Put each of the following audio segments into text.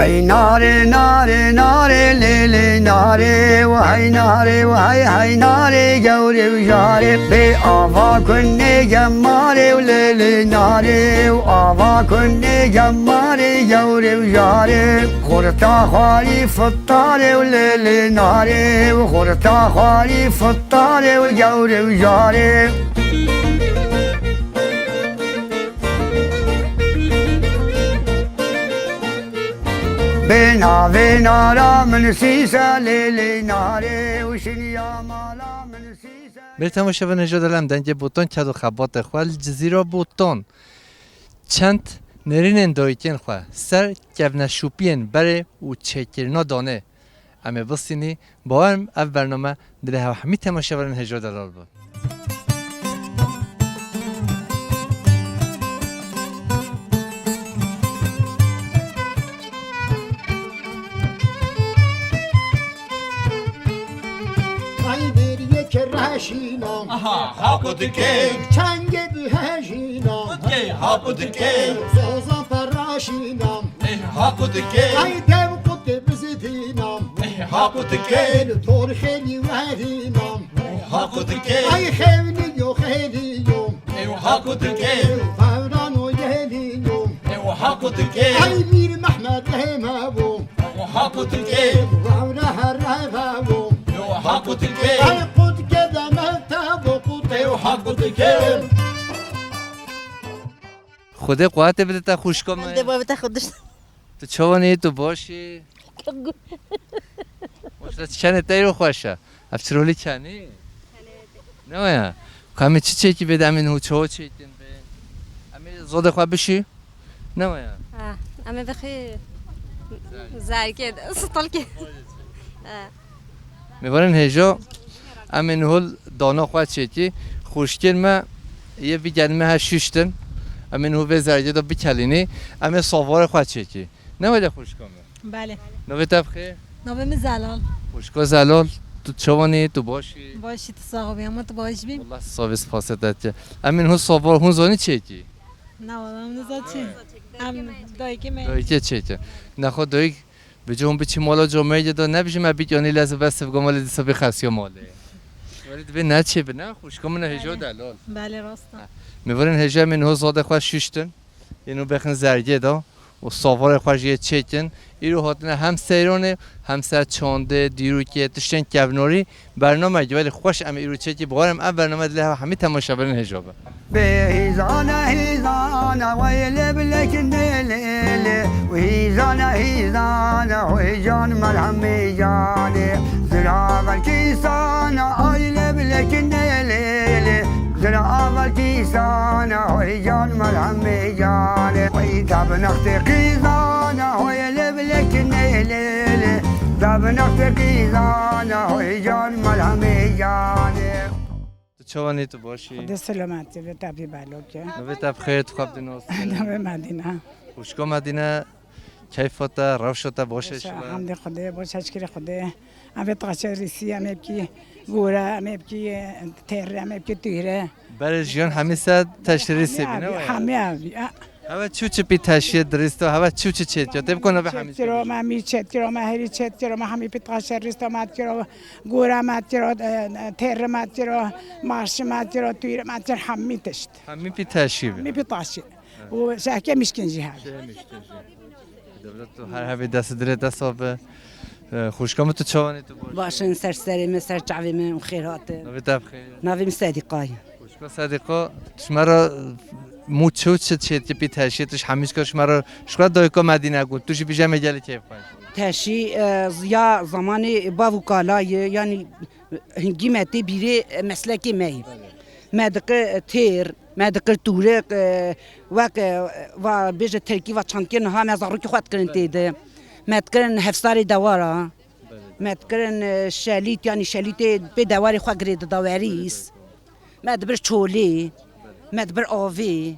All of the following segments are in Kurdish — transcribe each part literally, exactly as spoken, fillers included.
Ey narê, narê, narê, lê, lê, narê, û hey narê, û hey, hey narê, gewrê û jarê, bê ava kunê gemarê û lê, lê, narê, û ava kunê gemarê, gewrê û jarê, xurta xwarî fitarê û lê, lê, narê, û xurta xwarî fitarê û gewrê û jarê. Bê navê nara min sîse lê lê narê û şiniya mala min sîse. Bir temaşevan hêja delal, em dengê Botan ked û xebatê xwe li Cizîra Botan çend nêrînên dayikên xwe ser kevneşopiyên berê û çêkirina danê. Em ê bistînî, bawer im ev bername dilê hev hemî temaşevanên hêja delal be. Ay deriyê kereşîna. Aha, hako dikê. Çengê bihejîna. Dikê, hako dikê. Zozan peraşîna. Ê, hako dikê. Ay dev qutê bizidîna. Ê, hako dikê. Ê, li tor xêlî werîna. Ê, hako dikê. Ay xewnî yo xêlî yo. Ê, hako dikê. Ê, fewran o yelî yo. Ê, hako dikê. Ay Mîr Mehmed hême bo. Ê, hako dikê. Ê, wewre herre ve bo. Ê, hako dikê. Ay qut ke demek te bo qut. Ê, hako dikê. Xwedê quwetê bide te xwişka me. Em dê bavê te xwe dişt. Tu çawan î, tu baş î? Baş e, çenê te îro xweş e. Ev çirolî çenî? Ne waya? Ka em ê çi çêkî vê de em ê niho çawa çêkin vê? Em ê zodê xwe bişî? Ne waya? Ha, em ê bixî zergê de, stalkê. Ha. Mêvanên hêja, em ê niho dana xwe çêkî. Xwişkên me yê vî gelmê her şiştin. Em ê niho vê zergê de bikelînî. Em ê savarê xwe çêkî. Ne wele xwişka me? Belê. Navê te bi xêr? Navê min Zelal. Xwişka Zelal, tu çawan î, tu baş î? Baş î, tu sax bî, hema tu baş bî. Wallah sax bî, spasê te dikim. Em ê niho savar, hûn zanî çêkî? Na wala, em niza çi. Em dayikê me. Dayikê çêkî. Nexwe dayik Bi cihon biçî mala camêrê de nebijî me bît yanî lez û bes sivga malê dîsa bê xesiya malê. Welê divê neçê bi ne, xwişka min e hêja delal. Belê, rast e. Ha. Mêvanên hêja em ê niho zadê xwe şiştin. Ê niho bêxin zergê de û savarê xwe jî yê çêkin. Îro hatine hem seyranê, hem ser çandê, dîrokê, tiştên kevnarî. Bername gelek xweş em ê îro çêkî, bawer im ev bername dilê hev hemî temaşevanên hêja be. Bê hîzana hîzana wey lê bilekinde lê lê. Wî hîzana hîzana hoy can melhemê canê. Zira belkî sana ay lê bilekinde lê lê. Zira belkî sana hoy can melhemê canê. Wey tabnextê qîzana hoy lê bilekinde lê lê. Tabnextê qîzana hoy can melhemê canê. Tu çawan î, tu baş î? Xwedê selametî be, te bî belokê. Navê te bi xêr, tu xwe bidî nas. Navê Medîne. Xwişka Medîne, keyfa te, rewşa te baş e? Baş e, şima? Hemdê Xwedê, baş e, şikirê Xwedê. Em vê taşe rîsî, em ê bikî gore, em ê bikî têre, em ê bikî tûre. Berê jiyan hemî ser teşrî rîsê bîne. Hemî evî, hemî evî. Hewe çû çi pî teşiyê dirîsto, hewe çû çi çêt ya? Tê bikona be hemî çêt kiro, me mî çêt kiro, me herî çêt kiro, me hemî pî taşe rîsto me kiro, gore me kiro, e, e, têrê me kiro, marşê me kiro, tûyê me kiro, hemî tişt. Hemî pî teşî be. Hemî pî taşî. Û şehke mişkin jî hebe. Şehke mişkin jî. Dewlet tu her hevî dest dirê dest be. E, xwişka min tu çawan î, tu baş î? Baş in, ser serê me, ser çavê me û xêr hatin. Navê te bi xêr? Navê min Sedîqa ye. Xwişka Sedîqa, tu ji me re mû çi û çi çêdikî pî teşiyê, tu ji hemî ji me re, ji xwe dayika Medîne got, tu jî bîje me gelê keyfxweş. Teşî, e, ya zamanê bav û kala ye, yanî hingî me tê bîrê, e, meslekê me ye. Me dikir, e, têr, me dikir tûrik, e, wek, e, va bêje tirkî va çandkê niha me zarokê xwe dikirin tê de. Me dikirin hefsarê dewara. Me dikirin, e, şelît, yanî şelîtê pê dewarê xwe girê dida werîs. Me dibir çolê, me dibir avê.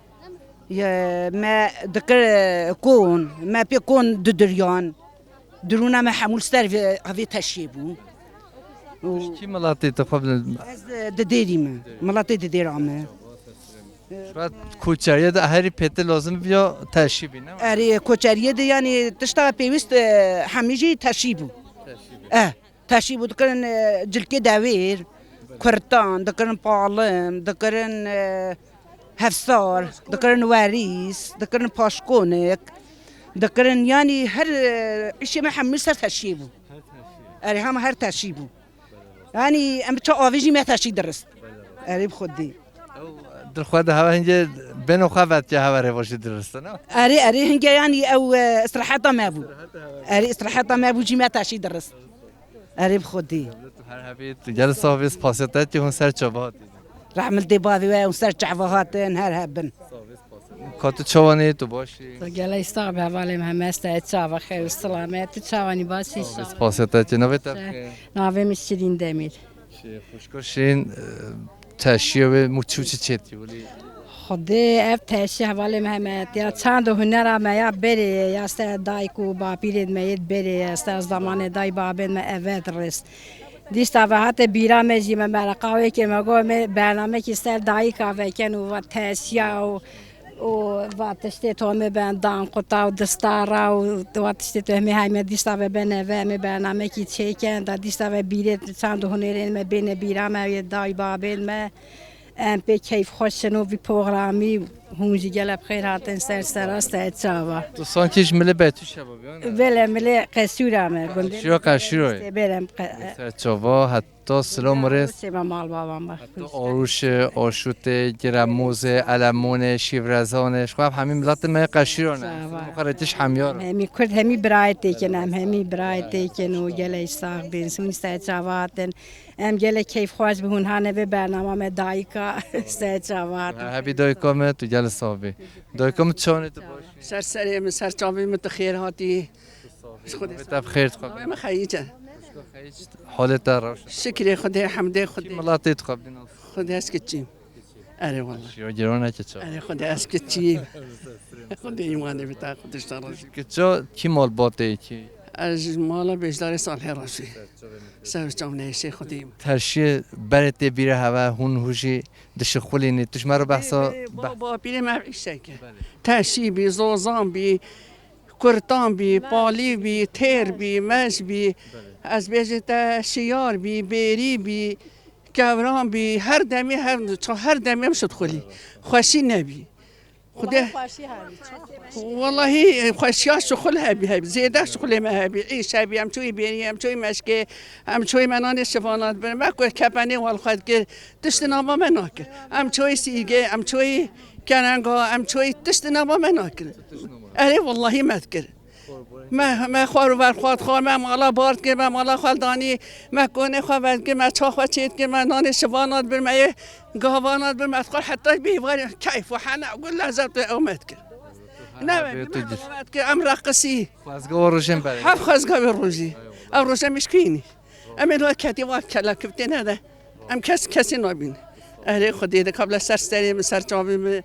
Ye, me dikir, e, kon, me pê kon didiriyan. Dirûna me hemû li ser vê, evê teşiyê bû. Û tu ji kî miletê, tu xwe bi- Ez, e, Didêrî me. Miletê Didêra me. Şubat koçeriye de herî pêtir lazim biya teşî bî, ne? Erê, koçeriye de, yanî, tişta pêwîst, e, hemî jî teşî bû. Eh, teşî bû, dikirin, e, cilkê dewêr, kurtan, dikirin palim, dikirin, e, hevsar, dikirin werîs, dikirin paşkonik, dikirin, yanî, her, e, îşê me hemî ser teşî bû. Erê, hema her teşî bû. Yanî em çi avê jî me teşî dirist. Erê bi Xwedê. Ew di xwe de heve hingê beno xwe vetiye heve rêva jî dirist, ne? Erê, erê, hingê yanî ew, e, istiraheta me bû. Erê, istiraheta me bû jî me teşî dirist. Erê bi Xwedê. Her hebî tu gel sax bî, spasiyetê hûn ser çava hatî. Rahmetê bavê we hûn ser çava hatin, her hebin. Ka tu çawanî, tu baş î? Tu gelek sax be, hevalê me heme ser çava, xêr û silamet. Tu çawanî, baş î? Sağ ol, sağ ol. Spasiyetê, navê te bixêr? Navê min Şirîn Demîr. Şê, xwişko Şirîn, e, teşiyê wê mû çû çi çêtî wilî? Xwedê ev teşî hevalê me heme ya çand û hunera me ya berê ya ser dayik û bapîrên me yê berê ya ser zamanê dayik babên me eve dirist. Dîsa ve hate bîra me jî me mereqa wê kir, me got me bernamekî ser dayika veken û va teşiya û, û va tiştê tomê ben dan quta û distara û va tiştê tomê hay me dîsa ve bene ve me bernamekî çêken da dîsa ve bîrê çand û hunerên me bêne bîra me yê day babên me. Em pê keyfxweş in û vî programî hûn jî gelek bi xêr hatin ser sera ser çava. Tu sankî ji milê Betûşe bû, ne? Belê, milê Qeşûra me, gundê Qeşûra, Qeşûra ye. Belê, em qe- Ser çava, heta Silam û Rêz. Çê me mal babam bak. Heta Arûşê, Aşûtê, Giremozê, Elemonê, Şîvrezanê, ji xwe hemî miletê me yê Qeşûra ne. Çava. Xwe rêtiş hemiyar. Hemî Kurd, hemî birayê têkin, em hemî birayê têkin û gelek sax bin. Hûn ser çava hatin. Em gelek keyfxweş bi hûn hane vê bernama me dayika ser çava hatin. Hebî dayika me, tu gelek sax bî. Dayika min, çawanî, tu baş? Ser serê min, ser çavê min, tu xêr hatî. Xwedê te bi xêr dixwe. Navê min Xeyîç e. Halê te reş? Şikrê Xwedê, hemdê Xwedê. Kî miletê dixwe bidin? Xwedê ez kiçîm. Erê wala. Şiyo giron e kiço. Erê Xwedê ez kiçîm. Xwedê îmanê bi te, Xwedê ji te razî. Kiço kî malbatê kî? Ez ji mala bêjdarê Salihê Reşî. Ser çavneyşê Xwedê. Terşiyê berê tê bîra heve hûn hû jî dişixulînî. Tu ji me re behsa... Bê, bê, beh- ba-, bapîrê me îşeke. Belê. Teşî bî, zozan bî, kurtan bî, palî bî, têr bî, mej bî. Belê. Ez bêjê te şiyar bî, bêrî bî, kevran bî, her demê, her, her demê em şidixulî. Xweşî nebî. Xwedê. Wellahî xweşî hebî, çok. Wellahî, e, xweşiya şixul hebî, hebî. Zêde şixulê me hebî. Îş hebî, em çoyî bêrî, em çoyî meşkê, em çoyî me nanê şivana dibir. Me ku kepenê wal xwe dikir, tiştê nava me nakir. Em çoyî sîrgê, em çoyî kerenga, em çoyî tiştê nava me nakir. Erê, wellahî me dikir. Me, me xwar û ver xwe dixwar, me mala bar dikir, me mala xwe danî, me konê xwe vedikir, me ça xwe çêdikir, me nanê şivana dibir, me yê gavana dibir, me dixwar heta bêvarê keyf û hene û lezet ew me dikir. Ne, me dikir, em reqisî. Xwezga û rojên berê. Hev xwezga wê rojî. Ew roje mişkînî. Em ê li we ketî wa kela kiftê nede. Em kes kesî nabîn. Erê Xwedê de kabla ser serê min, ser çavê min.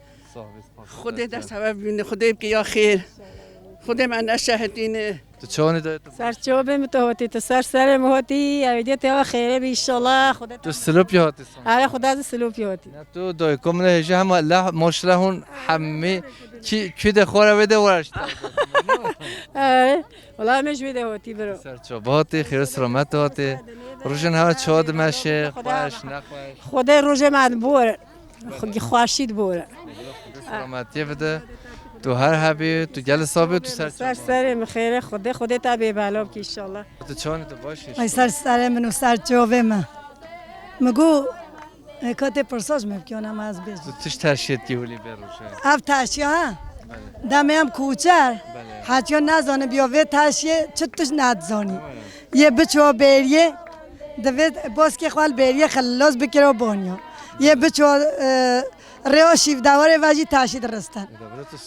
Xwedê dest heve bîne, Xwedê bike ya xêr. Xwedê me neşehetîne. Tu çawanî dayê tu? Ser çavê min tu hotî, tu ser serê min hotî, ew dê te ya xêrê bî inşallah. Xwedê... Tu Silopî hatî san? Erê Xwedê ez Silopî hotî. Ne tu dayê, komine hêjî hema leh, maşallah hûn hemî kî, kî de xwara wê de waraşt. Erê. Wala me ji wê de hotî biro. Ser çava hatî, xêr û selamet hatî. Rojên hewa çawa dimeşe, xweş, nexweş? Xwedê rojê me bor. Xwe-, xweşî dibor. Xwedê selametiyê bide. Tu her hebî, tu gelê sax bî, tu ser... Ser serê min xêre, Xwedê, Xwedê te bê bela bikî inşallah. Tu çawanî, tu baş î? Ay ser serê min û ser çavê min. Min got, Ê, ka tê pirsa ji me bikî, ona ma ez bêjim. Tu tişt terşiyê dikî hulî vê rojê? Ev terşiya ha? Belê. Demê em koçer. Belê. Hetiya nezanî biya vê terşiyê çi tişt nedizanî. Belê. Yê biçwa bêriyê, divê baskê xwe li bêriyê xelilas bikira banya. Yê biçwa, e, rêya şîvdewarê ve jî terşî diristin.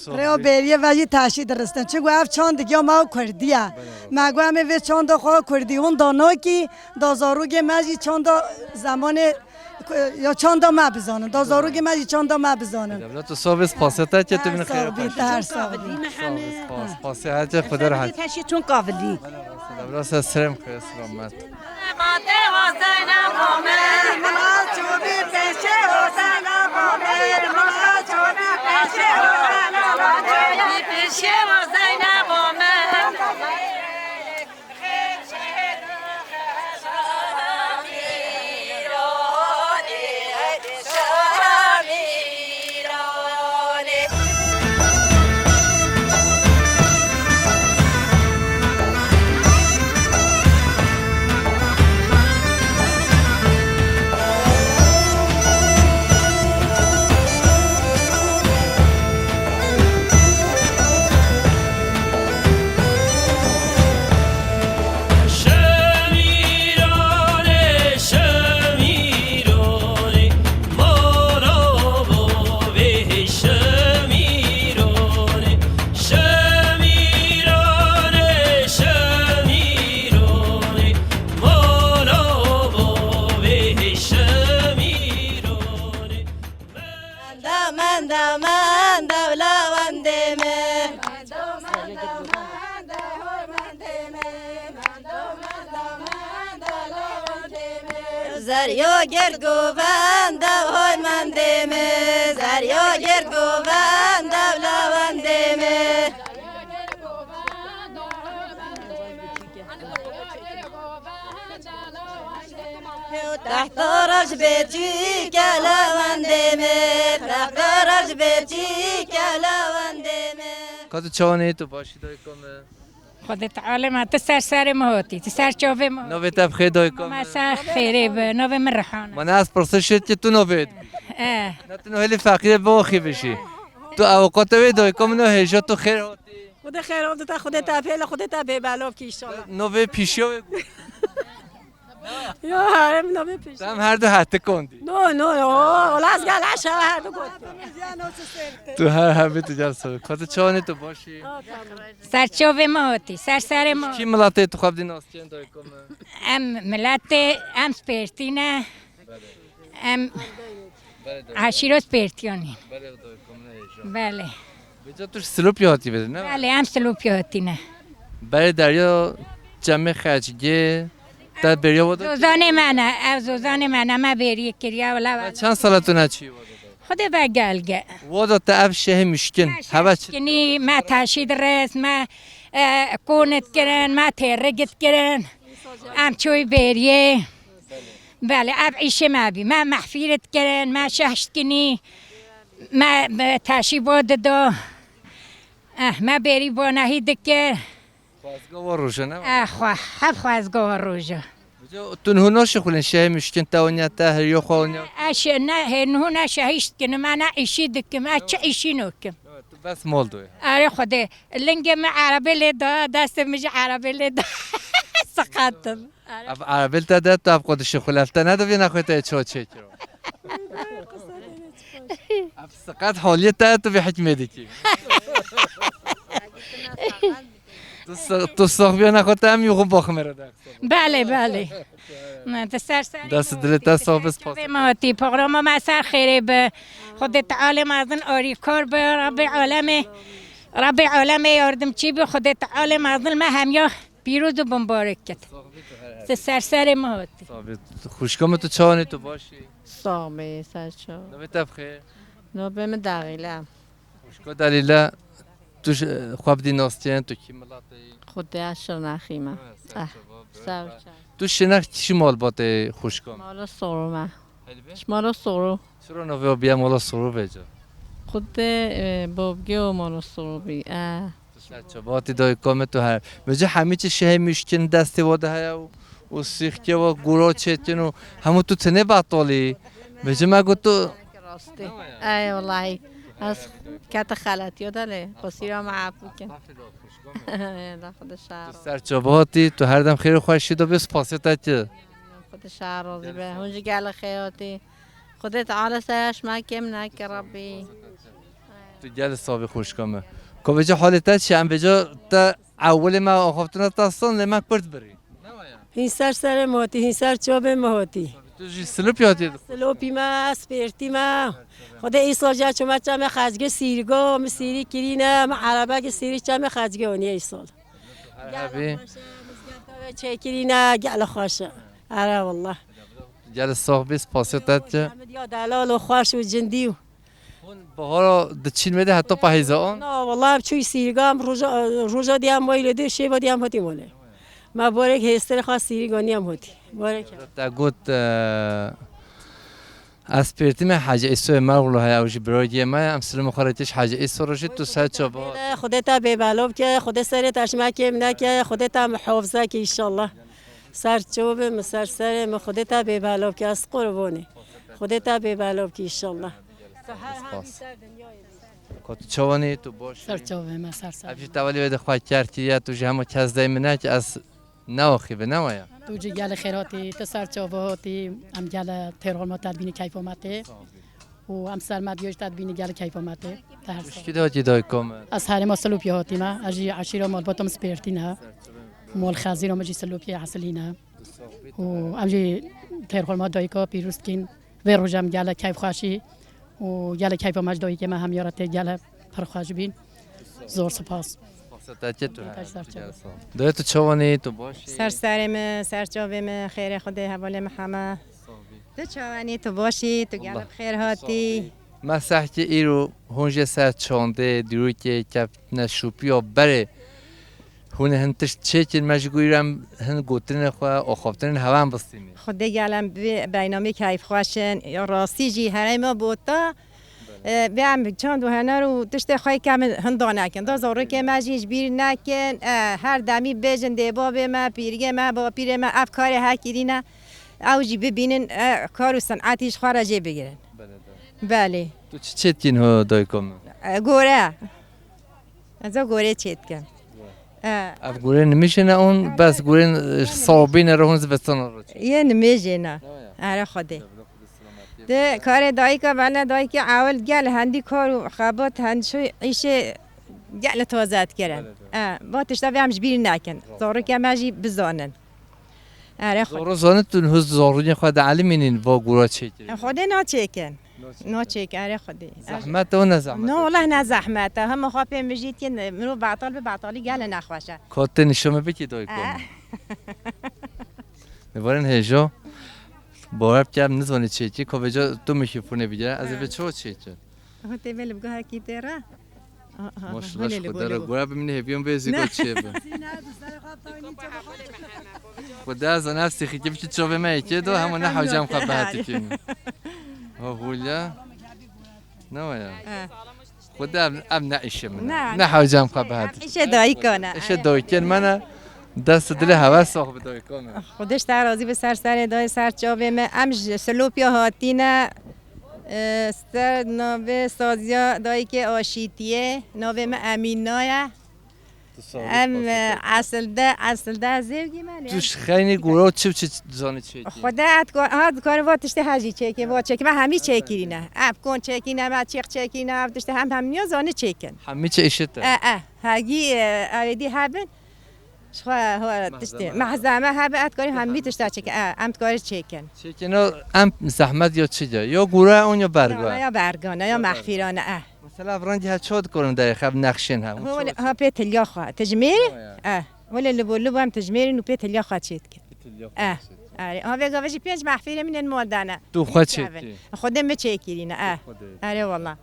Rêya bêriyê ve jî terşî diristin. Çi got ev çandik ya me kurdî ye. Belê. Me got em ê vê çanda xwe kurdî hûn danakî, da zarokê me jî çanda zemanê Ya çanda me bizanin, da zarokê me jî çanda me bizanin. Dewlet û sovê spasiyete ke tu min xêr xweş. Her sağ bî. Spas, spas, spas. Hece Xwedê rahat. Her şey çon kavilî. Dewlet se sirem xêr selamet. Mate wa sena mame, mama çubi peşe o sena mame, mama Şemîrane, şemîrane, mala bavê şemîrane, şemîrane, şemîrane, mala bavê şemîrane. Menda, menda, menda, lawendê me. Zeryo gird govenda, hoy mendê me. Zeryo gird govenda, lawendê me. Tehta roj bê çîke lewendê me, tehta roj bê çîke lewendê me. Ka tu çawa neyê, tu başî dayika me? Xwedê Teala ma tu ser serê me hotî, tu ser çavê me hotî. Navê te bi xêr dayika me? Ma ser xêrê be, navê min Rihan e. Ma ne ez pirsê şêt ki tu navê dibî. Eh. Ne tu navê feqîrê bi axî bişî. Tu avukatê wê dayika min, hêja tu xêr hotî. Xwedê xêr hotî te, Xwedê te pêle, Xwedê te bê belav kî inşallah. Navê pîşiya wê got. Yo, herê min navê pîşiya. Em her du hetikon dî. No, no, no, o, o laz gel aşağı her du got. Tu her hebî tu gel ser. Ka tu çawa neyê, tu başî? Ser çavê me hotî, ser serê me. Kî miletê tu xwe bi dî nas dikin dayika me? Em miletê, em spêrtî ne. Em eşîra spêrtiyan in. Belê dayika me, ne hêja. Belê. Vêca tu ji Silopiyê hatî bê, ne? Belê, em Silopiyê hatî ne. Berê derya çemê Xecgê, te bêriya wada? Zozanê me ne, ev zozanê me ne, me bêrî kiriya, wela. Çend sala tu neçî wada? Xwedê ve gelge. Wada te ev şehê mişkin, heve çi? Mişkinî, me teşî diris, me, e, konit kirin, me têrigit kirin. Em çoy bêriyê. Belê, ev îşê me bî. Me mehfîr dikirin, me şeh şikinî, me, me teşî bo dido. Eh, me bêrî bo nehî dikir. Xwezga wa roja ne? Eh, xwe, hef xwezga wa roja. Vêca tu niho naşixulin, şehê mişkin te oniya, te heriyo xwe oniya? Ez şe-, ne, hê niho ne şehî şikinim, me ne îşî dikim, ez çi îşî nokim. Tu bes mol doy. Erê Xwedê, lingê min erebê lê da, destê min jî erebê lê da. Siqetim. Ev erebê te de tu ev qo dişixule, ev te nedibî nexwe te ço çêkiro. Ev siqet haliyê te tu vê hikmê dikî. Tu si-, tu sax biya nexwe te em yû xwe baximê re de. Belê, belê. Ne, te ser ser. Dest dilê te sax be, spas. Çavê me hatî, programa me ser xêrê be. Xwedê Tealê mezin arîkar be, Rabbê alemê. Rabbê alemê yardimçî be, Xwedê Tealê mezin me hemiya Pîroz û bimbarek ket. Sax bî tu her her. Ti ser serê min hatî. Sax bî. Xwişka min tu çawa nî, tu baş î? Sax bî, ser çav. Navê te bi xêr? Navê min Delîle. Xwişka Delîle, tu ji xwe bidî nastin, tu kî miletê yî? Xwedê ez Şirnexî me. Ha, ser çava, ser çava. Tu Şirnex çi malbatê xwişka min? Mala Soro me. Helbê? Ji mala Soro. Çira navê wa biya mala Soro vêca? Xwedê, e, babgê wa mala Soro bî. E. Ser çavatî dayika me tu her. Vêca hemî çi şehê mişkin destê wa de heye û, û sîxkê wa gura çêtin û hemû tu tenê betalî. Vêca me got tu. Rastî. Ey wellahî. Ez kete xeletiya de lê. Qusîra me efû kin. Estağfirullah, xwişka min. Da Xwedê şer. Tu ser çavatî, tu her dem xêr û xweşî de bê, spasê te ki. Xwedê şer razî be. Hûn jî gelê xêr hatî. Xwedê Teala ser eş me kêm neke Rabbî. Tu gelê sax bî xwişka me. Ka vêca halê te çi? Em vêca te ewilê me axaftina te san lê me kurd birî. Hîn ser serê me hatî, hîn ser çavê me hatî. Tu jî Silopî hatî? Silopî me, spêrtî me. Xwedê îsal jî çûme çemê Xecgê sîrgo, min sîrî kirîne, min erebekê sîrî çemê Xecgê oniye îsal. Her hebî. Gelê xweş e, mizgefta wê çêkirîne, gelê xweş e. Ere wallah. Gelê sax bî, spasê te dikim. Em diya delal û xweş û cindî û Hûn bahara diçîn wê de heta pahîza an? Na, wala em çûy sîrîga, em roja, roja diyam wayî lê dê şêva diyam hatî mole. Me barek hêstirê xwe sîrîga niyam hatî. Barek. Te got, e, ez pêrtî me Hacî Îsoyê me wilo heye, ew jî birayê me ye, em silim xwe re têş Hacî Îso re jî tu ser çava. Xwedê te bêbelo bike, Xwedê serê te ji me kêm neke, Xwedê te muhafize ke înşallah. Ser çavê min, ser serê min, Xwedê te bêbelo bike, ez qurbanê. Xwedê te bêbelo bike înşallah. Spas. Ka tu çawanî, tu baş î? Ser çavê me, ser ser. Ev jî tewelî wê de xwe ker kiriye, tu jî hema kes dey min e ki ez neaxivî, ne waya? Tu jî gelê xêr hatî, tu ser çava hatî, em gelê têrxorma te dibînî keyfa me tê. Û em ser me diyo jî te dibînî gelê keyfa me tê. Te her sal. Tu ji kî de hatî dayika me? Ez herêma Silopiyê hatîme, ez jî eşîra malbata min Spêrtî ne. Mol xezîra min jî Silopiyê esilî ne. Û em jî têrxorma dayika pîroz dikîn. Vê rojê em gelek keyfxweşî û gelek keyfa me ji dayikê me hemiya re tê gelek pir xweş bîn. Zor spas. Spas te tê tu. Dayê tu çawanî, tu baş î? Ser serê min, ser çavê min, xêrê Xwedê hevalê min heme. Tu çawanî, tu baş î, tu gelek xêr hatî. Me sehkê îro hûn jê ser çandê, dîrokê kevtine şopiya berê. Hûn ê hin tişt çêkin, me ji gorî re em hin gotinên xwe, axaftinên hewe em bistînî. Xwedê gel em bi vê beynamê keyfxweş in. Ya rastî jî herêma Bota, e, vê em çand û hener û tiştê xwe ke min hin danekin. Da zarokê me jî ji bîr nekin. E, her demî bêjin dê bavê me, pîrgê me, bapîrê me ev karê hekirîne. Ew jî bibînin, e, kar û sinetî ji xwe re jê bigirin. Belê. Tu çi çêtkîn ho dayika min? E, gore. Ez ê gorê çêdikim. E. Ev gorê nimêjê ne hûn, bes gorên, e, sabîne re hûn zivistana re çêdikin. Yê nimêjê ne. Ere Xwedê. De karê dayika bene dayikê ewil gel hendî kar û xebat hend şu îşê gel taze dikirin. E, va tişta vê em ji bîr nekin. Zarokê me jî bizanin. Ere Xwedê. Zoro zanî tu hûn zarûnê xwe de elimînîn va gora çêkirin. Xwedê naçêkin. Naçêk, ere Xwedê. Zehmet e û ne zehmet e? No, wele ne zehmet e. Hema xwe pê mijît kin, mirov betal bi betalî gele nexweş e. Ka tê nîşan min bikî dayika min. Êvarên hêja. Bawer bike em nizanî çêkî, ka vêca tu mîkrofonê bigire. Ez ê vê çawa çêkim? Aha, tê vê li bigahekî tê re. Aha, aha, Maşallah, ji Xwedê re gora bimîne hêviyan vê zî got çêbe. Xwedê ez zane ev sêxîkê bikî çavê me yekê do, hema ne hewcem xwe bihatî kî. Ha, hûlya. Ne waya? Xwedê ev, ev ne îşê min e. Ne hewcem xwe bihatî. Îşê dayika ne. Îşê dayikên me ne. Dest dilê hewe sax bi dayika me. Xwedê ji te razî bi ser serê dayê ser çavê me. Em ji Silopya hatîne. E, ser navê saziya dayikê Aşîtiyê. Navê me Emîna ye. Em, e, esilde, esilde zêwgî me lê. Tu ji xeynî gora çi û çi dizanî çêkî? Xwedê et ko-, ha dikarin va tiştê hejî çêkî, va çêkî me hemî çêkirîne. Ev kon çêkîne, me çêx çêkîne, ev tiştê hem hem niyo zanî çêkin. Hemî çi îşit e? E, e, hegî, e, ewêdî hebin. Ji xwe, xwe tiştê. Mehzeme hebe et dikarin hemî tişta çêkî. E, em dikarin çêkin. Çêkîne em zehmet ya çi ya? Ya gora on ya berga? Ya, ya bergane, ya mehfîrane, e. Mesela ev rengî hev çawa dikarin derê xev nexşên hev? Wele, ha pê tilya xwe. Tijmêrî? Ya, ya. Eh. Wele li bo, li bo em tijmêrîn û pê tilya xwe çê dikin. Pê tilya xwe çê dikin. Eh. Erê. Ha vê gavê jî pênc mehfîrê min ên mal dane. Tu xwe çê dikî? Xwedê min çêkirîne, eh. Erê wela.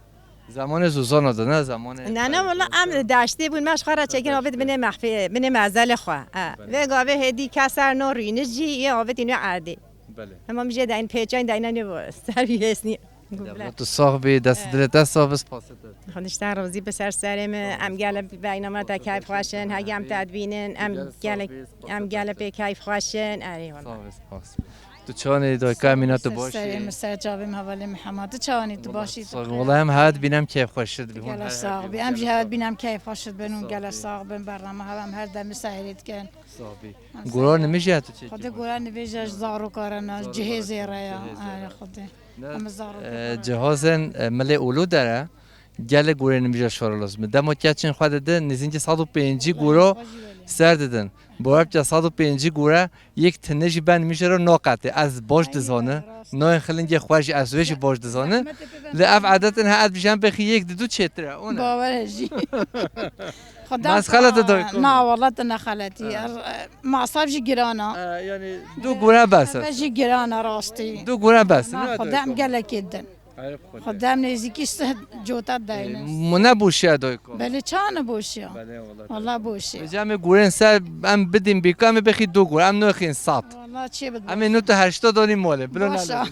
Zamanê zozana de ne, zamanê. Ne, ne, wela em deştê bûn, me ji xwe re çêkin, avêt binê mehfê, binê mezelê xwe. Eh. Belê. Vê gavê hêdî keser no rîniş jî, yê avêtî nû erdê. Belê. Hema min jê deyn pêçayn deyna nê bo, ser wî hêsnî. Dewlet tu sax bî, dest dilê te sax bi, spasê te. Xwedişten rozî bi ser serê min, em gele beynama te keyf xweş in, hegî em te dibînin, em gele, em gele pê keyf xweş in. Erê wala. Sax bî, spas. Tu çawanî dayika Emîna, tu baş î? Serê min, ser çavê min, hevalê min hema. Tu çawanî, tu baş î? Sax bî. Wala em hev dibîn em keyf xweş dibîn. Gele sax bî. Em jî hev dibîn em keyf xweş dibin û gele sax bin. Bernameya hev em her demî seyrê dikin. Sax bî. Gora nimêja tu çêkî? Xwedê gora nimêja ji zaroka re ne, cihêzê re ya. Erê Xwedê. Em zarok. E, cihazên, e, milê olo dere, gelek gorê nimêja şara lazim e. Dema keçên xwe didin, nêzînkî sed û pêncî gora ser didin. Bawer bike sed û pêncî gora yek tine jî ben nimêja re naqetê. Ez baş dizane. Nayên xilingê xwe jî ez wê jî baş dizane. Lê ev edetin he ez bijîm bêxî yek di du çêtir e. Bawer e jî. Xwedê. Mesxele te dayik. Na, wela tu nexeletî. Ha. Er, e, masraf jî giran e. E, yani du gure bes e. Ev jî giran e rastî. Du gure bes e. Na, ne Xwedê em dayik? Gelekê din. Xwedê em nêzîkî se cota dayne. Mune boşiya doyko. Belê çane boşiya. Belê wala. Wala boşiya. Vêca em ê gurên ser em bidîn bîka em ê bixî du gur. Em nexîn sat. Wala çê bid. Em ê nû tu heşta donî molê. Bilo Başa.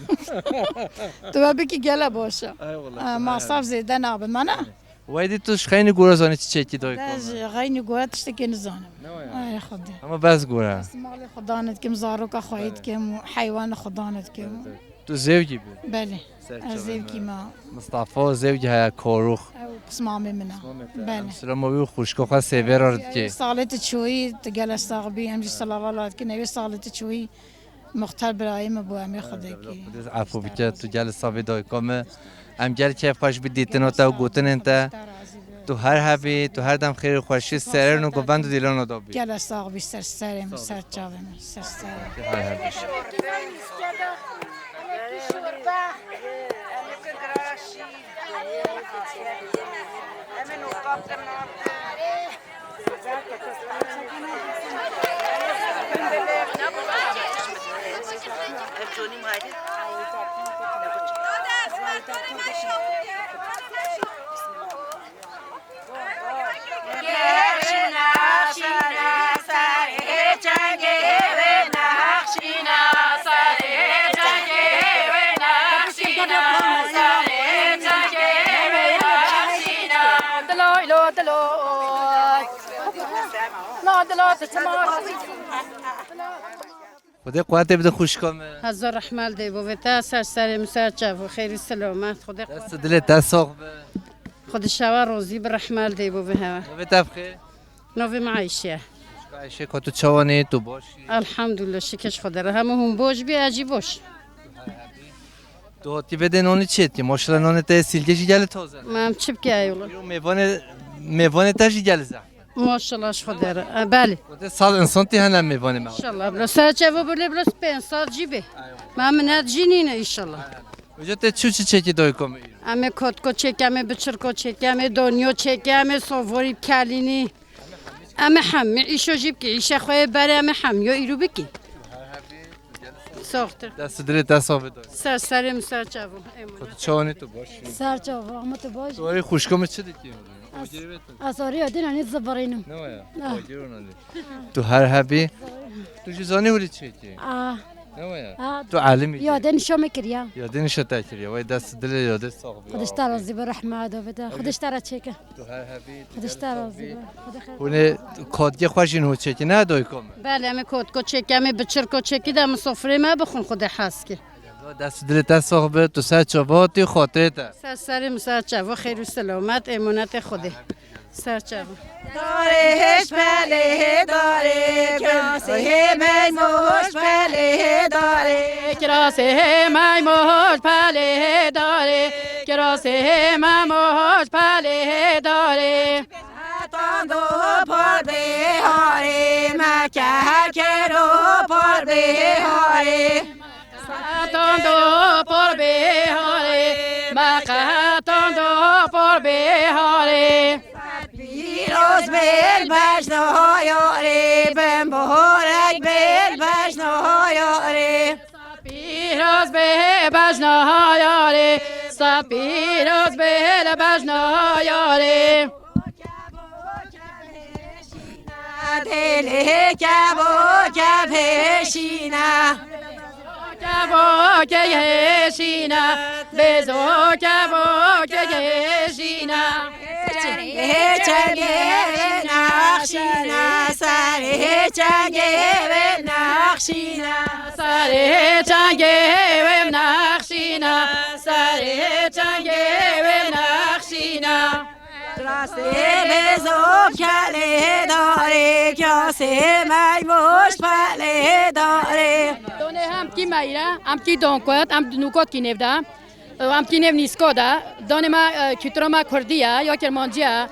Tu ve bikî gele başa. Ay wala. Masraf zêde nabe mana. Weydî tu ji xeynî gura zanî çiçekî doyko. Ez ji xeynî gura tiştekê nizanim. Ne waya? Ay Xwedê. Ama bes gura. Ez malê xwe dane dikim, zaroka xweyî dikim, heywanê xwe dane dikim. Tu zêwkî bî? Belê. Ez zêwkî me. Mistafa zêwkî heye Korux. Ew pismamê min e. Belê. Em silama wî û xwişka xwe sêvê re dikê. Ew salê tu çûyî, tu gele sax bî, em jî silava la dikin. Ew salê tu çûyî, muxtar birayê min bû, em ê Xwedê kî. Xwedê efû bike, tu gel savê dayika me. Em gel keyf xweş bi dîtina te û gotinên te. Tu her hebî, tu her dem xêr û xweşî serin û govend û dîlana da bî. Gele sax bî ser serê min, ser çavê min, ser serê min. Her hebî. Xwedê quwetê bide xwişka me. Hezar rehmel dê bo vê te ser serê min ser çav û xêrî silomet. Xwedê Dest û dilê te sax be. Xwedê şewa rozî bi rehmel dê bo vê hewe. Navê te bi xêr? Navê min Ayşe. Ayşe, ka tu çawa nê, tu baş î? Elhamdulillah, şikir ji Xwedê re. Hemû hûn boş bî, ez jî boş. Tu hatî vê dê nanî çêtî? Maşallah nanê te sîlgê jî gelê taze. Ma em çi bike ey wilo? Mêvanê, mêvanê te jî gelê zehf. Maşallah ji Xwedê re. E, belê. Xwedê sal insan tî hene mêvanê me. Maşallah. Bila ser çevo bile bila pênc sal jî bê. Ma minet jî nîne inşallah. Hoca te çi çi çekî dayika me? Em ê kotko çêke, em ê biçirko çêke, em ê donyo çêke, em ê sovorî kelînî. Em ê hemî îşo jî bikî. Îşe xwe yê berê em ê hemî yo îro bikî. Soxtir. Dest dilê te sax be dayî. Ser serê min ser çavo. Eyvallah. Xwedê çawanî tu baş. Ser çavo, ama tu baş. Tu ayê xwişka min çi dikî? Ez orî odin anî zivirînim. Ne waya? Ah. Agir onanî. Tu her hebî. Tu jî zanî hûrî çêkî? Ah. Ne waya? Ah. Tu alimî. Ya den şo me kiriya. Ya den şo te kiriya. Vay dest dilê ya de sax be. Xwedê ji te razî be, rehmet da bide. Xwedê ji te re çêke. Tu her hebî, tu Xwedê ji te razî be. Xwedê xêr. Hûn ê kotgê xwe jî nû çêkî, ne doyko me? Belê, em ê kotko çêkî, em ê biçirko çêkî de em ê sofrê me bixwin Xwedê hez kî. Dest dilê te sax be, tu ser çava tî xatirê te. Ser serê min ser çava, xêr û selamet, emanetê Xwedê. Ser çava. Darê hêş pelê darê, kirasê hê meymoş pelê darê. Kirasê hê meymoş pelê darê, kirasê hê meymoş pelê darê. Hatan do par bê harê, me ke her kero par bê harê. Hatan do por bê harê, me qehtan do por bê harê. Pîroz bê bejna yarê, bin bahorek bê bejna yarê. Pîroz bê bejna yarê, sa pîroz bê bejna yarê. Dilê kevok kev hêşîne. Kevok kev hêşîne. Bêzo kevok kev hêşîne. Hê çengê wê nexşîne. Serê hê çengê wê nexşîne. Serê hê çengê wê nexşîne. Serê hê çengê wê nexşîne. Rastê bêzo kelê darê, kasê meymoş pelê darê. Donê hem kî meyre, hem kî donkot, hem nûkot kî nêvda. Em kî nêv nîsko da. Donê me, e, kultura me kurdî ye, ya kirmancî ye,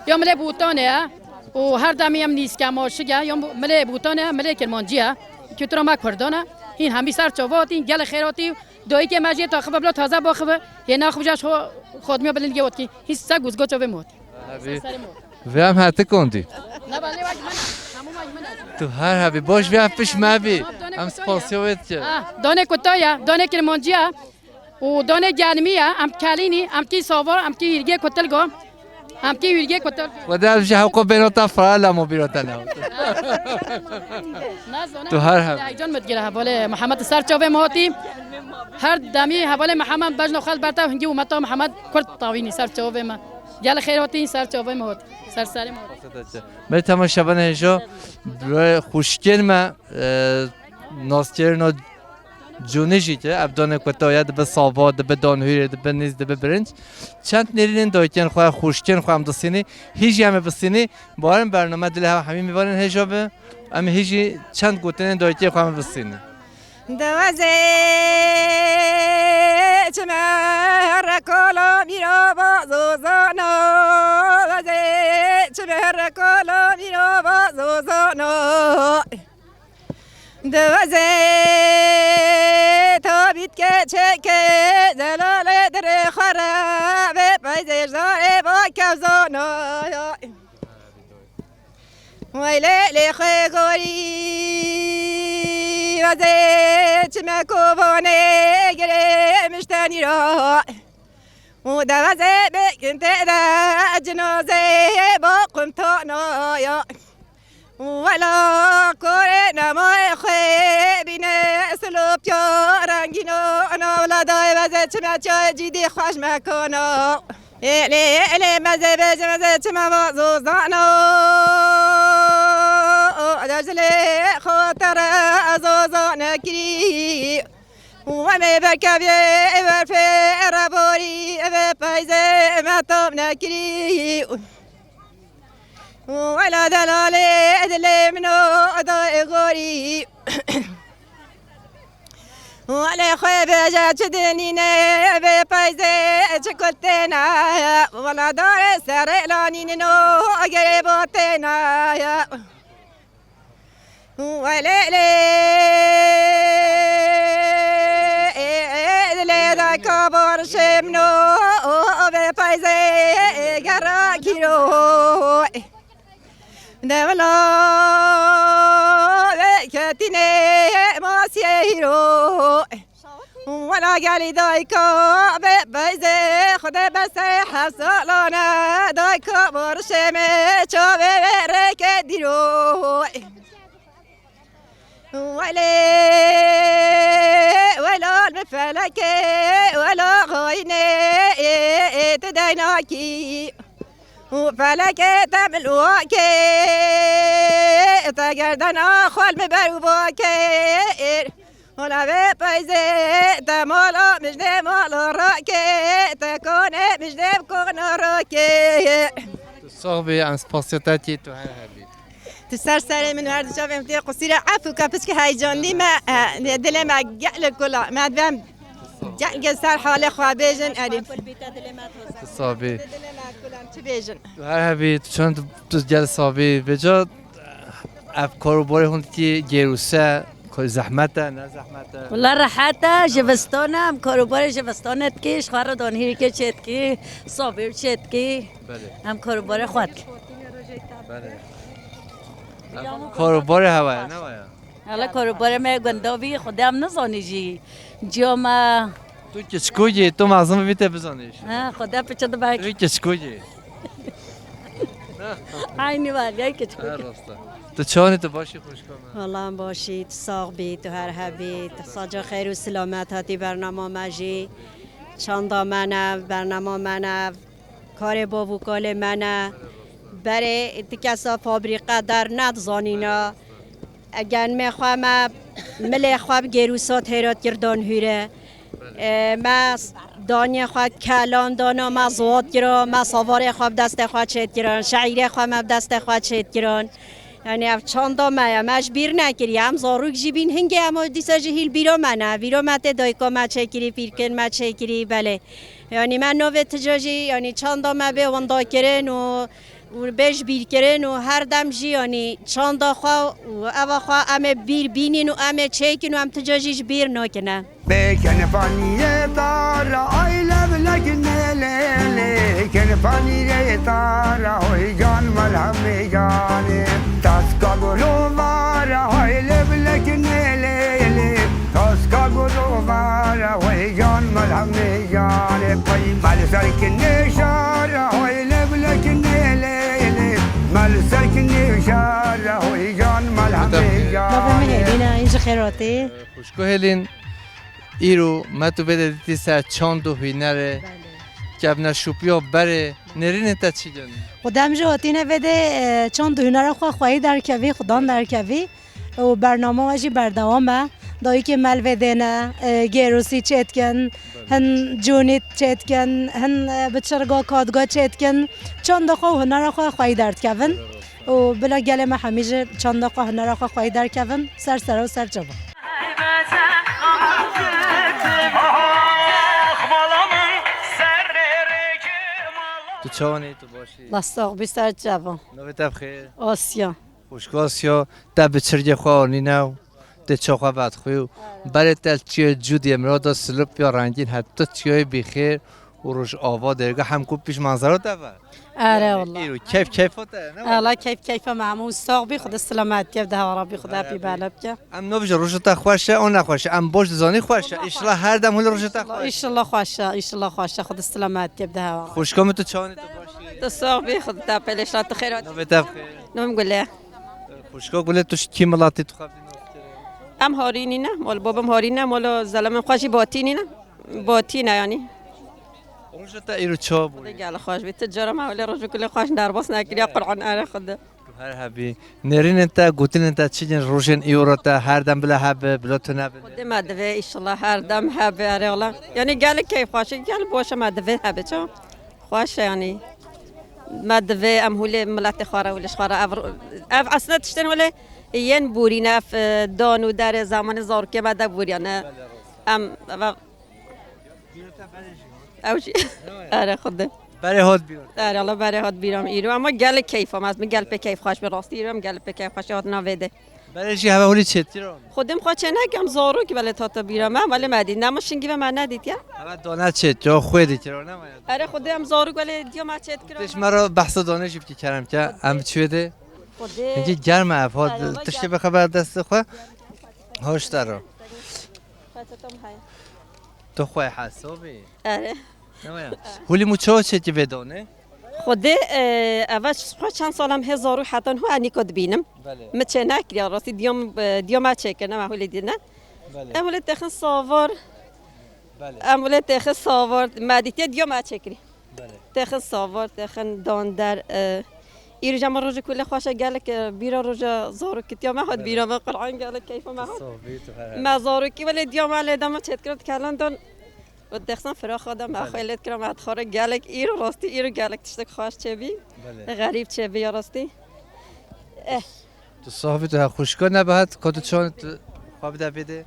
ya milê bûtanê ye. Û her demî em nîske, maşik e, ya milê bûtanê ye, milê kirmancî ye. Kultura me kurdan e. Hîn hemî ser çava hatîn, gelê xêr hatî. Doyikê me jê taxibe bila taze baxibe. Hê naxibe jê xo-, xodmiya bilin gê otkî. Hîs se guzgo çavê mot. Abi. Ve em hete kondi. Ne ba, ne wek min. Hemû wek min. Tu her hebî baş ve piş me bî. Em spasiya wê dike. Ah, donê kuta ya, donê kirmancî ya. û donê germî ye, em kelînî, em kî sava, em kî hîrgê kutilgo, em kî hîrgê kutilgo. Xwedê em ji hewqo bêno te fara lamo bîro te ne. Tu her hem. Heyecan me digire hevalê Mihemed ser çavê me hatî. Her demî hevalê Mihemed bejno xel bertev hingî û meta Mihemed kurt tawînî ser çavê me. Gel xêr hatî ser çavê me hat. Ser serê me hat. Me temaşevanê hêja, xuşkên me, e, naskirina Cûnî jî ki ev danê ku te ya dibe sava, dibe danhûrê, dibe nîz, dibe birinc. Çend nêrînên dayikên xwe, xûşkên xwe em disînî, hîjî em ê bisînî. Barin bername dilê hev hemî mêvanên hêja be. Em ê hîjî çend gotinên dayikê xwe em ê bisînî. Dewezê çime rekola mîra bazozana, dewezê çime rekola mîra bazozana. Diwezê tabît ke çeke zelalê dirê xwe re vê peyzê zarê va kevzana. Weylê lê xwe gorî wezê çime kovanê girê miştenî ra. Û dewezê bêkin tê de cinazê ba qumtana ya. Wela korê nemayê xwe bîne silopya rengîna, wela dayê veze çime çayê cîdê xweş mekana. Ê lê, ê lê, meze bêje, meze çime va zozana. Dejilê xwe tere zozane kirî. Wemê berkeviyê ê berfê ê reborî ê vê peyzê me tam nekirî. Wela delalê dilê min o da ê gorî. Welê xwe bêje çi dinîne vê peyzê çi kul têne. Wela darê serê lanînin o gerê bo têne. Welê lê lê dayka barşê min o vê peyzê gera kîro. Dewla vê ketînê masiyê hîro. Wela gelî dayka be beyzê xwedê be serê heft salane dayka barşê me çavê vê rêke dîro. Welê, welal bi felekê, wela xayinê, ê, ê, ti deynakî. Û felekê te milwakê, te gerdena xwel mi ber û bakê. Ola vê peyzê, te mala mijdê mala rakê, te konê mijdê kona rakê. Tu sax bî, em spasiya te dikî, tu her hebî. Tu ser serê min, her di çavê min tê qusîre, efû ke piçkî heyecanlî me, e, dilê me gelek kula. Me divêm gelek ser halê xwe bêjin, erî. Tu sax bî. Dilê me kula, em çi bêjin? Tu her hebî, tu çend, tu gel sax bî. Vêca ev karobarê hûn dikî gêrûse, ku zehmet e, ne zehmet e? Wela rehet e, jivistan e, em karobarê jivistanê dikî, ji xwe re danhîrîkê çêdikî, sabîr çêdikî. Belê. Em karobarê xwe dikî. Belê. Karobarê hewa ye, ne waya? Hala karobarê me gundavî, xwedê em nizanî jî. Ciya me. Tu kiçikû yî, tu mezin bibî te bizanî jî. Ha, xwedê piçe de belkî. Tu kiçikû yî. Aynî var, ya kiçikû. Ha, rast e. Tu çawanî, tu başî xwişka me? Wela em başî, tu sax bî, tu her hebî, tu saca xeyr û silamet hatî bernama me jî. Çanda me ne, bernama me ne. Karê bav û kalê me ne. Berê ti kesa fabrîqe dernedizanîna. Egenmê xwe me, milê xwe bi gêrûsa têra kir danhûre. E, me daniyê xwe kelan dana, me ziwat kira, me savarê xwe bi destê xwe çêdikirin, şeîrê xwe me bi destê xwe çêdikirin. Yanî ev çanda me ye, me ji bîr nekiriye. Em zarok jî bîn hingê, em dîsa jî hîl bîra me ne. Bîra me tê dayika me çêkirî, pîrkên me çêkirî, belê. Yanî me navê tija jî, yanî çanda me bê windakirin û, û bê ji bîrkirin û her dem jî, yanî çanda xwe û eva xwe em ê bîr bînin û em ê çêkin û em tija jî ji bîr nakine. Bê kenfaniyê tara ay lev lek nê lê lê, kenfaniyê tara hoy can melhemê canê. Taska golo vara hay lev lek nê lê lê, taska golo vara hoy can melhem Mêyanê pey mal serkinê şara hoy levleknê lê lê. Mal serkinê şara hoy can mal hemêyanê. Navê min Hêlîn e, hîn ji xêr hatî. Xwişko Hêlîn, îro me tu vê de dîtî ser çand û hûnerê. Belê. Kevneşopiya berê, nêrînên te çi in? Xwedê em jî hatîne vê de, e, çand û hûnera xwe xweyî derkevî, xudan derkevî. Û bernama we jî berdewam e. Dayikê me li vê dê ne, e, gêrosî çêdikin, hin cûnî çêdikin, hin, e, bi çirga kadga çêdikin. Çanda xwe û hunera xwe xweyî derdikevin. Û bila gelê me hemî ji çanda xwe, hunera xwe xweyî derkevin, ser sera û ser çava. Tu çawan î, tu baş î? La sax bî, ser çava. Navê te bi xêr? Asya. Xwişka Asya, te bi çirgê xwe anîne û tê ça xwe vedixwî û berê te çiyê cûdiyê mirada silop ya rengîn, heta çiyayê bîxêr û rojava derga hem ku pîş manzara te ve. Are, yani, wala. Îro keyf keyfa te, ne? Ala keyf keyfa me hemû sax bî, Xwedê silametiyê bi deha rabî, Xwedê pî bela bike. Em nabêjin roja te xweş e, an nexweş e. Em baş dizanî xweş e. Înşallah her dem hûlê roja te xweş. Înşallah xweş e, înşallah xweş e. Xwedê silametiyê bi deha. Xwişka min, tu çawan î, tu baş î? Tu sax bî, Xwedê te pêlêşra tu xêr hatî. Navê te bi xêr? Navê min Gul e. Xwişka Gulê, tu ji kî miletî, tu xwe bi nas kir? Em Harînî ne, mol babam Harîn e, mol zelamên xwe jî Batînî ne. Batî ne yanî. Roja te îro çawa bûye? Gel xweş bî. Tu cara me wele roj û kulê xweş derbas nekiriye, Quran, are Xwedê. Tu her hebî. Nêrînên te, gotinên te çi in rojên îro re, te her dem bila hebe, bila tune be? Xwedê me divê, înşallah her dem hebe, are wala. Yanî gelek keyf xweş e, gel baş e, me divê hebe, çawa? Xweş e yanî. Me divê em hûlê miletê xwe re, hûlê ji xwe re ev, ev esne tiştên wele yên borîne, ev, e, dan û derê zemanê zarokê me de boriyane. Em, ev, ew jî. Are Xwedê. Berê hat bîra. Are, Allah berê hat bîra min îro. Ama gelek keyfa me, ez min gel pê keyf xweş bi rastî îro, em gel pê keyf xweş hatina vê de. Berê jî heve hûlî çêtir. Xwedê min xwe çê nekem, zarok belê hate bîra me, belê me dît. Nema şingî ve me nedît ya. Heve dane çêtir, xwê dikir, ne me ya. Are Xwedê em zarok belê diya me çêtir. Tê ji me re behsa dane jî bikî kerem ke, em çi wê de. Xwedê. Hingî germ e ev, hat. Are, Allah tiştê germ. Bixeber destê xwe. Hoş te re. Xwedê tam heye. Tu xwe hesabî? Are. Ne me ya. Hûlî mû çawa çêkî vê dane? Xwedê, e, eva xwe çend sal em hê zarok heta niha enîka dibînim. Belê. Min çê nekiriya, rastî diya min, e, diya me çêkirine, me hûlê dîne. Belê. Em hûlê têxin savar. Belê. Em hûlê têxin savar. Me dîtiye diya me çêkirî. Belê. Têxin savar, têxin dan der, e, îro jî me rojê kulê xweş e, gelek, e, bîra roja zarokîtiya me hat bîra me, Quran gelek keyfa me hat. Sax bî, tu her. Me zarokî wele diya me lê dema çêtkira dikelan dan. Û dexsan firaxa de me xwe lê dikira, me dixwara gelek îro rastî, îro gelek tiştek xweş çêbî. Belê. Xerîb çêbî ya rastî. Eh. Tu sax bî, tu her xwişka nebihat, ka tu çan tu xwe bide vê de.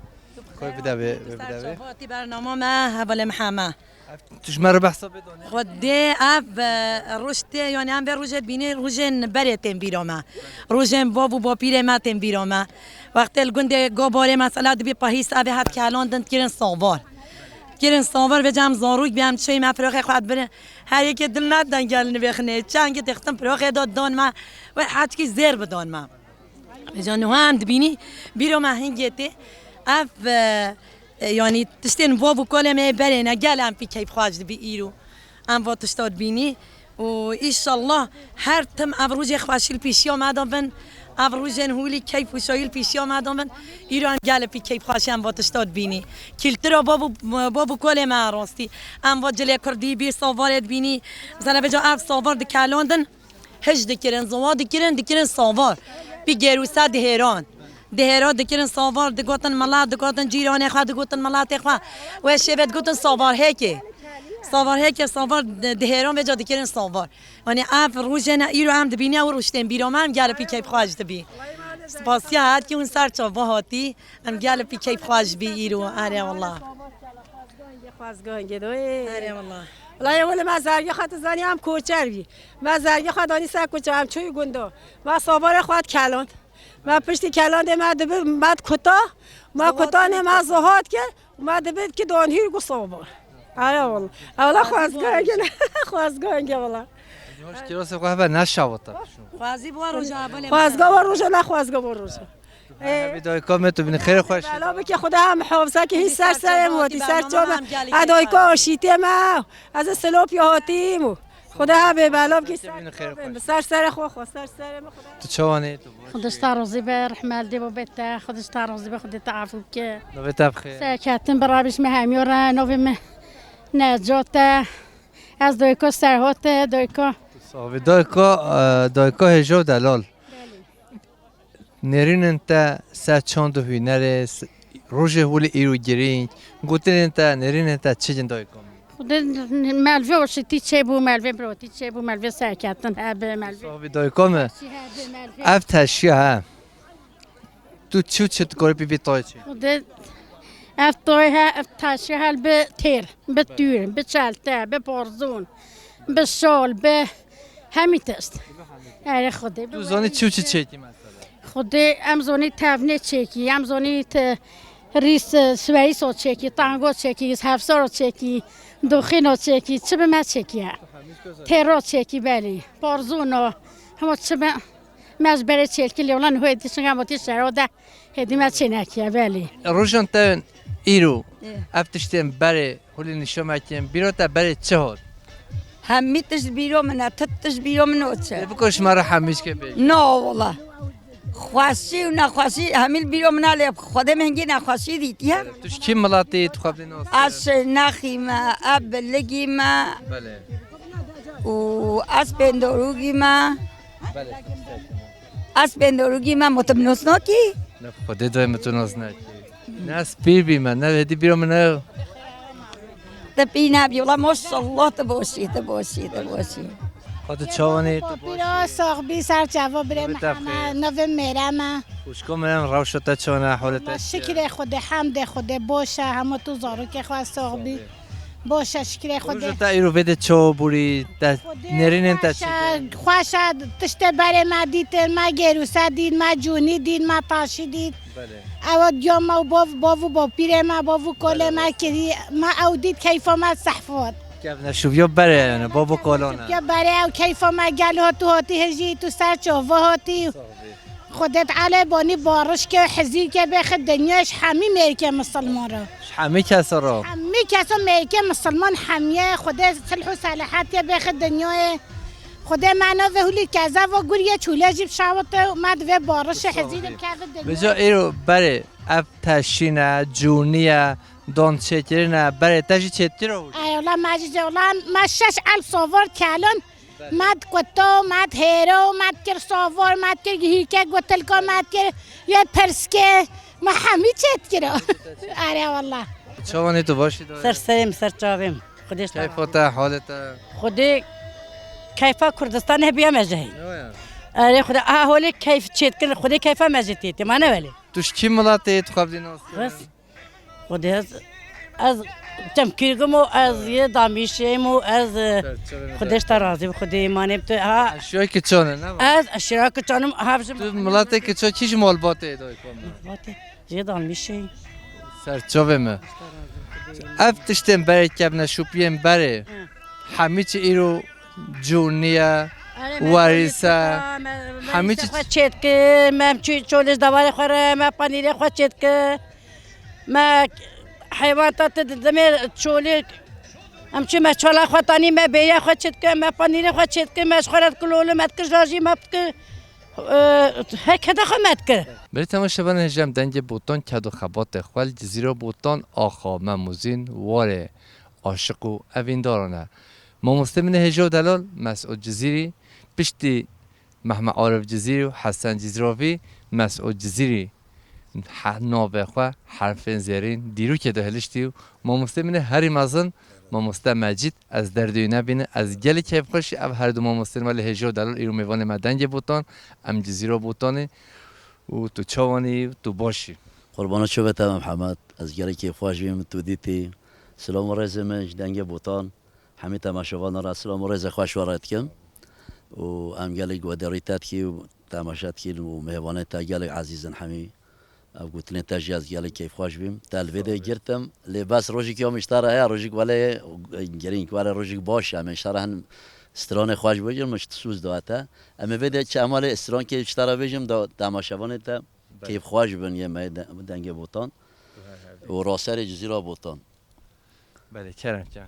Xwe bide vê, bide vê. Serçava tî bernama me, hevalê me heme. Ev tu ji me re behsa bê dane. Xwedê ev, e, roj tê, yanî em vê rojê dibînê, rojên berê tên bîra me. Rojên bav û bapîrê me tên bîra me. Wextê li gundê Gobarê mesela dibî pahîs, evê hat kelandin dikirin savar. Kirin savar, vêca em zarok bî, em çey me firoxê xwe birin. Her yekê dil ne dengel nivêxinê. Çengê dixtin firoxê da dan me. Wê heçkî zêr bidan me. Vêca niha em dibînî bîro me hingê tê. Ev, e, e, yanî tiştên vav û kolê me yê berê ne. Gel em pî keyfxweş dibî îro. Em va tişta dibînî. Û înşallah her tim ev rojê xweşî li pêşiya me de bin, ev rojên hûlî keyf û şayî li pêşiya me de bin, îro em gelê pî keyfxweşî em va tişta dibînî. Kîltira bav û, bav û kolê me rastî. Em va cilê kurdî bî savarê dibînî. Mesela vêca ev savar dikelandin, hij dikirin, ziwa dikirin, dikirin savar. Pî gêrûse dihêran. Dihêra dikirin savar, digotin milet, digotin cîranê xwe, digotin miletê xwe. Wê şêvê digotin savar hêkê. Savar hêkê, savar di-, dihêran vêca dikirin savar. Yanî ev rojê ne îro em dibînî, ew roj tên bîra me, em gelê pî keyfxweş dibî. Spasiya her kî hûn ser çava hatî, em gelê pî keyfxweş bî îro. Erê wela. Xwezgangê do ê. Erê wela. Wela yê wele me zergê xwe tu zanî em koçer bî. Me zergê xwe danî ser koçer, em çûyî gunda. Me savarê xwe dikeland. Me piştî kelandê me dibi, me dikuta. Me kutanê me zihat kir. Ma dibê ki don hîr gu sobo. Aya wala. Ewla xwezgangê ne. Xwezgangê wala. Hoş kirasê xwe hebe ne şawata. Xwazî bo roja bale. Xwezga bo roja, ne xwezga bo roja. Hebî dayika me, tu bînî xêr xweş. Bela bike, Xuda hem hafza ki hiç ser serê me hotî, ser ço me. A dayika aşîtê me, ez ê Silopya hotîm û Xuda hebê bela bike, ser ço me. Ser serê xwe xwe, ser serê me Xuda. Tu çawan î, tu baş î? Xwedê ji te razî be, rehmet dê bo bête, Xwedê ji te razî be, Xwedê te afû bike. Navê te bi xêr. Serketin bi rabîş me hemiyo re, navê me Necat e. Ez dayika Serhat e, dayika. Sax bî. Dayika, e, dayika Hêja û Delal. Belê. Nêrînên te ser çand û hûnerê, s-, rojê holê îro girîng, gotinên te, nêrînên te çi in dayika min? Xwedê melvê aşitî çêbû, melvê birotî çêbû, melvê serketin hebe, melvê Sax bî dayika min. Şî hebe, melvê Ev teşiya he. Tu çi û çi dikarî pê vê tayê çêkî? Xwedê ev tayê he, ev teşiya hel bi têr, bi tûr, bi çelte, bi parzûn, bi şal, bi hemî tişt. Erê Xwedê. Tu zanî çi û çi çêkî mesela? Xwedê em zonî tevnê çêkî, em zonî te rîs, e, sweyîso çêkî, tango çêkî, hevsaro çêkî, doxîno çêkî, çi bi me çêkî ye. Têro çêkî belî, parzûno, hema çi bi me ji berê çêlkî lê olan hêdî çinga motî şero de hêdî me çênekiye belî. Rojan te îro Ê. Ev tiştên berê Hulî nîşo me kêm. Bîro te berê çi hot? Hemî tişt bîro min e, tu tişt bîro min o çi? Ê, biko ji me re hemî ke bê. No, wala. Xweşî û nexweşî hemî li bîro min e, lê Xwedê min hingî nexweşî dîtiye. Tu ji kî miletî, tu xwe bidî nas? Ez Şirnexî me, ez Biligî me. Belê. Û ez Pêndorûgî me. Belê. Ez Pêndorûgî me, ma tu min nas nakî? Ne, Xwedê doyê min tu nas nakî. Ne ez pîr bîme, ne hêdî bîro min ne. Te pî nebî, wela maşallah, te boşî, te boşî, te boşî. Xwe tu çawanî, tu boşî. Pîra sax bî, ser çava birê Navê te Mihemed, xêr. Navê Mêrem e. Ûşko Mêrem, rewşa te çawan e, holê te çi ye? Şikrê Xwedê, hemdê Xwedê, boş e, hema tu zarokê xwe sax bî. Boş e, şikrê Xwedê. Roja te îro vê de çawa bûrî, te Xwedê nêrînên te çi ye? Xweş e, tiştê berê me dîtin, me gêrûse dît, me cûnî dît, me taşî dît. Belê. Ew diya me û bav, bav û bapîrê me, bav û kolê me kirî, me ew dît keyfa me sehf hat. Kevneşûviya berê yani, bav û kolan e. Ya berê ew keyfa me gel hat û hatî hejî tu ser çava hatî. Sax bî. Xwedê Teala bonî bariş ke, hezîr ke bêxe dinya ji hemî mêrikê misilman re. Ji hemî kesa re. Hemî kesa mêrikê misilman hemiye, Xwedê silh û selahetê bêxe dinyayê. Xwedê me navê hulî kezeva guriyê çûle jî bişawite û me divê barişê hezîrê bikeve dinya. Vêca îro berê ev teşîne, cûniye, dan çêkirine, berê te jî çêdikir û? Ey, wela me jî, wela me şeş el savar kelin, me dikutto, me dihêro, me dikir savar, me dikir gihîke, gutilka, me dikir yê pirskê, me hemî çêdikir. Erê wela. Çawanî tu başî dayê? Ser serê min, ser çavê min. Xwedê ji te Keyfa te, halê te? Xwedê keyfa Kurdistanê hebiya me jehî. Yo ya. Erê Xwedê, aha holê keyf çêdikin, Xwedê keyfa me jî tê, tê mane welê. Tu ji kî miletê, tu xwe bidî nas kirin? Xwedê ez, ez Çemkîrgim û ez yê Damîşê me û ez, Ser çavê min Xwedê ji te razî bi, Xwedê îmanê bi tu, ha. Eşyayê kiçan e, ne? Ez eşyayê kiçan im, ha, ji Tu miletê kiçan, kî ji malbatê dayê xwe me? Malbatê, jê Damîşê. Ser çavê me. Ev tiştên berê kevneşûpiyên berê. Hı. Hemî çi îro cûniye, werîse, hemî çi. Xwe çêdike, me em çû çolê ji dewarê xwe re, me panîrê xwe çêdike. Me heywan ta ti didimê çolê, em çû me çala xwe tanî, me bêriya xwe çêdike, me panîrê xwe çêdike, me ji xwe re dikilolin, me dikir jajî, me dikir, e, her keda xwe me dikir. Belê temaşevanên hêja em dengê Botan ked û xebatê xwe li Cizîra Botan axa Memûzîn warê aşiq û evîndaran e. Mamostê min ê hêja û delal Mesûd Cizîrî piştî Mehmet Arif Cizîrî û Hesen Cizîrovî, Mesûd Cizîrî he-, navê xwe herfên zêrîn dîrokê de hiliştî û mamostê min ê herî mezin, mamoste Mecîd, ez derdê wî nebînim. Ez gelek keyfxweş im, ev her du mamosteyên me li hêja û delal îro mêvanê me dengê Botan, em Cizîra Botanê û tu çawanî, tu baş î? Qurbana çavê te Mehmet, ez gelek keyfxweş bîm, tu dîtî. Silam û rêzê min ji dengê Botan. Hemî temaşevanan re silam û rêzê xweş we re dikim û em gelek guhdarî te dikî û temaşe dikîn û mêvanê te gelek ezîz in hemî. Ev gotinê te jî ez gelek keyfxweş bîm. Te li vê de girtim, lê bes rojekî ya min ji te re heye, rojek welê girîng, welê rojek baş e. Em ê ji te re hin stranê xweş bibêjin, min ji te soz da te. Em ê vê de çi emalê strankê ji te re bêjim da temaşevanê te. Keyfxweş bin yê me de-, dengê Botan û raserê Cizîra Botan. Belê, kerem, kerem.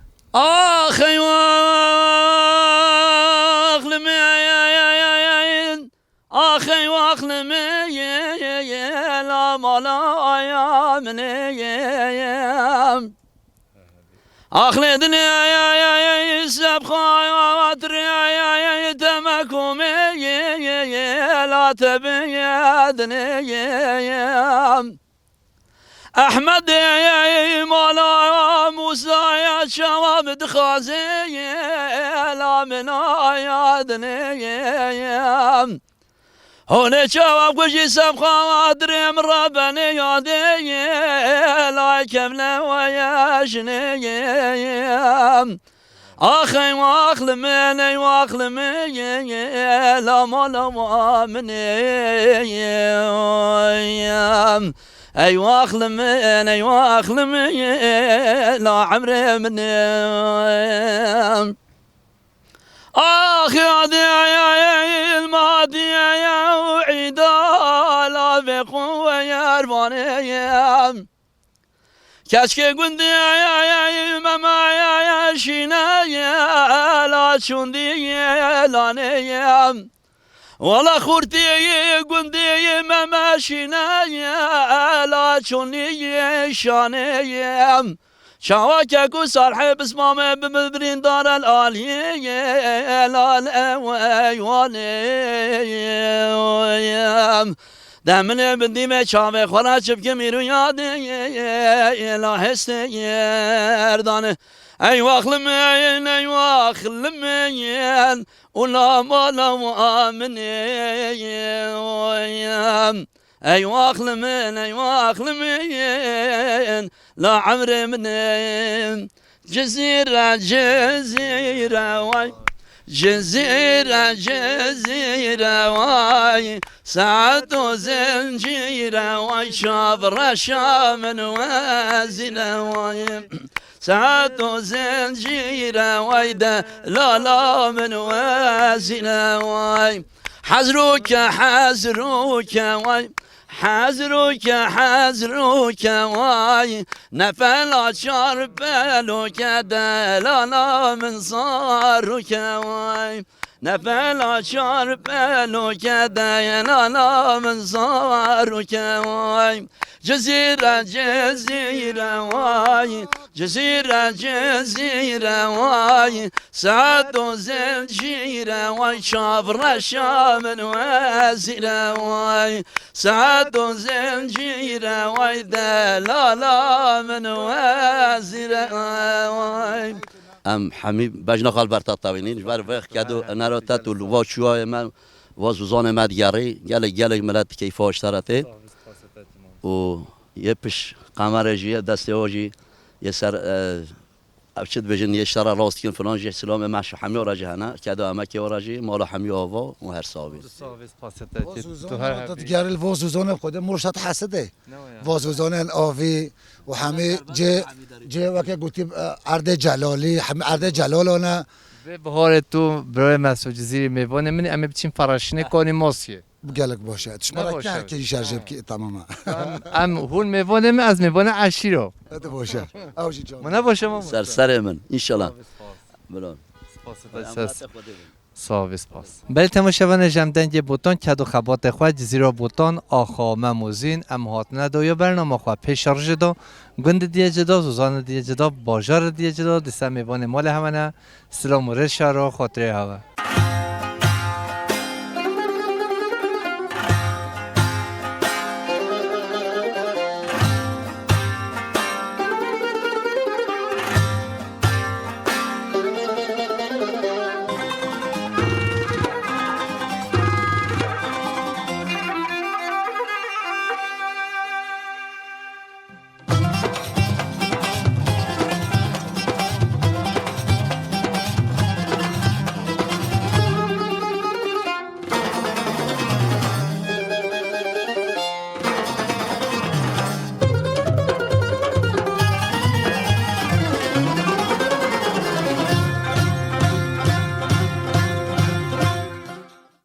Ehmedê mala Mûsaya çawa min dixwazê, la min aya dinê. Honê çawa kujî sem xatirê min rebenê yadê, la kevne we ye jinê. Ax ey wax li min, ey wax li min, la mala wa min ê. Ey wax li min, ey wax li min, la emrê min ê. Ax yadê ey madiye û îda, la vê xwe yer vanê. Keşkê gundê me me şîne ye, la çûndî ye, la nê ye. Wala xurtê gundê me me şîne ye, la çûndî ye, şanê ye. Çawa ke ku sarhê pisma me bi min birîndar el aliyê ye, la el ew ey wanê ye. Demilê bi dîmê çavê xwe re çipkim îro yadê, la hestê yerdanê. Ey wax li min, ey wax li min, û la mala wa min ê. Ey wax li min, ey wax li min, la emrê min ê. Cizîre, Cizîre way. Cizîre, Cizîre way. Saet û zincîre way. Çav reşa min wezîre way. Saet û zincîre way. Delala min wezîre way. Hezrûke, hezrûke way. Hezrûke, hezrûke way. Nefela çar pelûke delala min zarûke way. Nefela çar pelûke delala min zarûke way. Cizîre, Cizîre way. Cizîre, Cizîre way. Saet û zincîre way. Çav reşa min wezîre way. Saet û zincîre way, delala min wezîre way. Em hemî bejna xwe li ber te tewînîn. Ji ber vê kedo nero te tu li va çûyayê me, va zûzanê me digerî. Gelek, gelek milet keyfa ji te re tê. Û yê piş qemerê jî, yê destê wa jî, yê ser, e, Ev çi dibêjin, yê ji te re rast dikin filan jî, silamê me ji hemiya re jî hene, keda Emekê wa re jî, mala hemiya ava û her sax bî. Tu sax bî, spasê te. Vaz û Tu zanê her te hebî. Digerî li vaz û zanê xwedê mir şet heside. Ne o ya. Vaz û zanên avî û hemî cê, cê weke gotî, e, erdê celalî, hemî erdê celalane. Vê biharê tu birayê me Mesûd Cizîrî mêvanê min, em ê biçin fereşinê kanî masiyê. Gelek baş e. Tişt me Ne re baş e. Kerkê jî şerjê bikî, tamam e. Em, em hûn mêvanê min, ez mêvanê eşîro. Hadi baş e. Ew jî can. Min ne baş e, mamoste. Ser serê min, înşallah. Spas. Bilo. Spas, spas. Sağ ol, spas. Belê temaşevanê ji em dengê Botan, ked û xebatê xwe, Cizîra Botan, axa Mem û Zîn, em hatine doya bernama xwe. Pêşerojê de gundê diye cida, zozanê diye cida, bajarê diye cida, dîsa mêvanê malê hewe ne. Silam û rêz şaro, xatirê hewe.